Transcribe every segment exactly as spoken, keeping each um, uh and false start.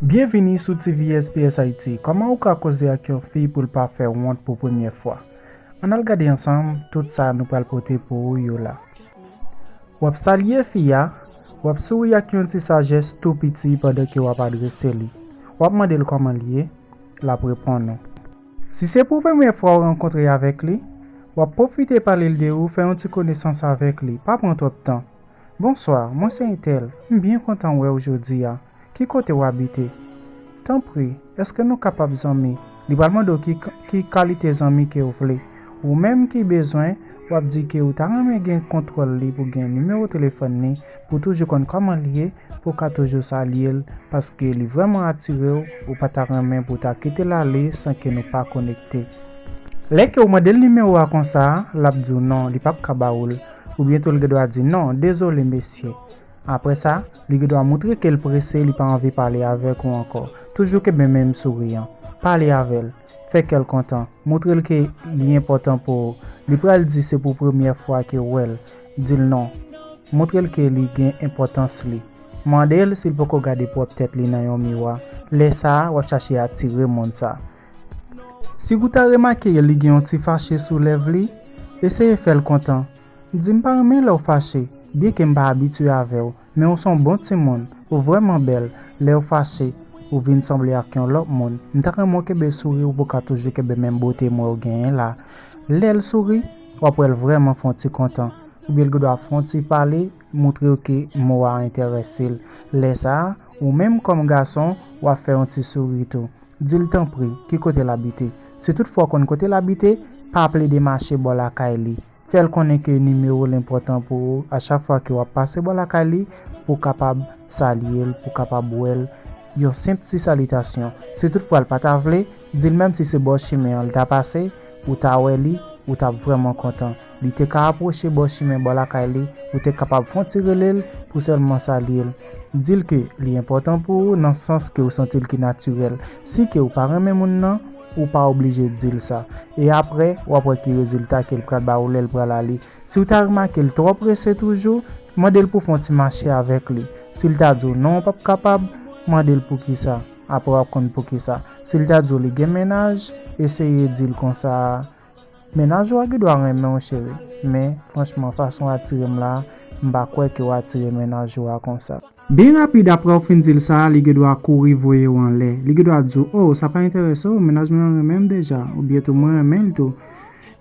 Byenvini sou T V S P S Haiti. Kòman ou ka koze ak yon fi pou l pa fè w wont pou premyè fwa? Ann al gade ansanm tout sa nou pral pote pou ou yo la. W ap salye fi a, w ap souri ak yon ti sajès tou piti pandan ke w ap adrese li. W ap mande l kòman l ye, l ap reponn ou. Si se pou premyè fwa w rankontre avèk li, w ap pwofite pale l de ou, fè yon ti konesans avèk li, pa pran twòp tan. Bonswa, mwen se entèl, m byen kontan wè w jodi a. Ki kote w abite? Tanpri, èske nou kapab zanmi? Li pral mande w ki, ki kalite zanmi ke w vle. Ou menm ki bezwen, w ap di ke ou ta renmen gen kontwòl li pou gen nimewo telefòn li, pou toujou konn kòman l ye, pou w ka toujou salye l, paske li vrèman atire w, ou pa ta renmen pou w ta kite l ale san ke nou pa konekte. Lè ke w mande l nimewo a konsa, l ap di w non, li p ap ka ba ou l. Oubyen tou l gen dwa di non, dezole mesye. Apre sa, li gen dwa moutre ke l prese, li pa anvi pale avèk ou ankò. Toujou kenbe menm souri an. Pale avè l. Fè kè l kontan. Moutre l ke li enpòtan pou ou. Li pral di se pou premyè fwa ke w wè l. Di l non. Moutre l ke li gen enpòtans li. Mande l si l poko gade pwòp tèt li nan yon miwa. Lè sa a, w ap chache atire moun sa. Si w ta remake li gen yon ti fache sou lèv li, eseye fè l kontan. Di m pa renmen lè w fache, byenke m pa abitye avè w, men w se yon bon timoun, ou vrèman bèl, lè w fache, ou vin sanble ak yon lòt moun. M ta renmen w kenbe souri w pou w ka toujou kenbe menm bote m wè w genyen la. Lè l souri, w ap wè l vrèman fè yon ti kontan. Oubyen l gen dwa fè yon ti pale, moutre w ke mo a enterese l. Lè sa a, ou menm kòm gason, w ap fè yon ti souri tou. Di l tanpri, ki kote l abite. Si toutfwa w konn kote l abite, pa plede mache bò lakay li. Fè l konnen ke nimewo l enpòtan pou ou a chak fwa ke w ap pase bò lakay li, pou w kapab salye l, pou w kapab wè l. Yon senp ti salitasyon. Si toutfwa l pa ta vle, di l menm si se bò chimen an l ta pase, ou ta wè li, ou t ap vrèman kontan. Li te ka apwoche bò chimen bò lakay li, ou te kapab fè yon ti rele l pou sèlman salye l. Di l ke li enpòtan pou ou nan sans ke w santi l ki natirèl. Si ke w pa renmen moun nan, ou pa oblije di l sa. E apre, w ap wè ki rezilta ke l pral ba ou lè l pral ale. Si w ta remake l twò prese toujou, mande l pou w fè yon ti mache avèk li. Si l ta di w non, w p ap kapab, mande l poukisa. Apre w ap konn poukisa. Si l ta di w li gen mennaj, eseye di l konsa, mennaj ou a gen dwa renmen w, cheri, men, franchman, fason w atire m la, m pa kwè ke w atire mennaj ou a konsa. Byen rapid, apre w fin di l sa, li gen dwa kouri voye w anlè. Li gen dwa di w, o, sa pa enterese w, mennaj mwen an renmen m deja, oubyen tou mwen renmen l tou.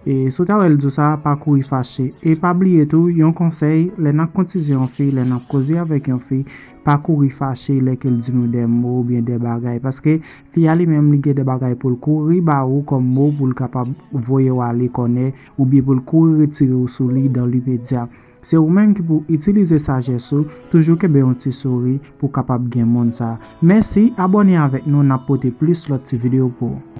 E si w ta wè l di w sa, pa kouri fache. E pa bliye tou, yon konsèy, lè n ap koutize yon fi, lè n ap koze avèk yon fi, pa kouri fache lè ke l di nou de mo oubyen de bagay. Paske fi a li menm, li gen de bagay pou l kouri ba ou kòm mo pou l kapab voye w ale kònè, oubyen pou l kouri retire w sou li dan limedya. Se ou menm ki pou itilize sajès ou, toujou kenbe yon ti souri pou w kapab gen moun sa. Mèsi, abòne avèk nou, n ap pote plis lòt ti videyo pou ou.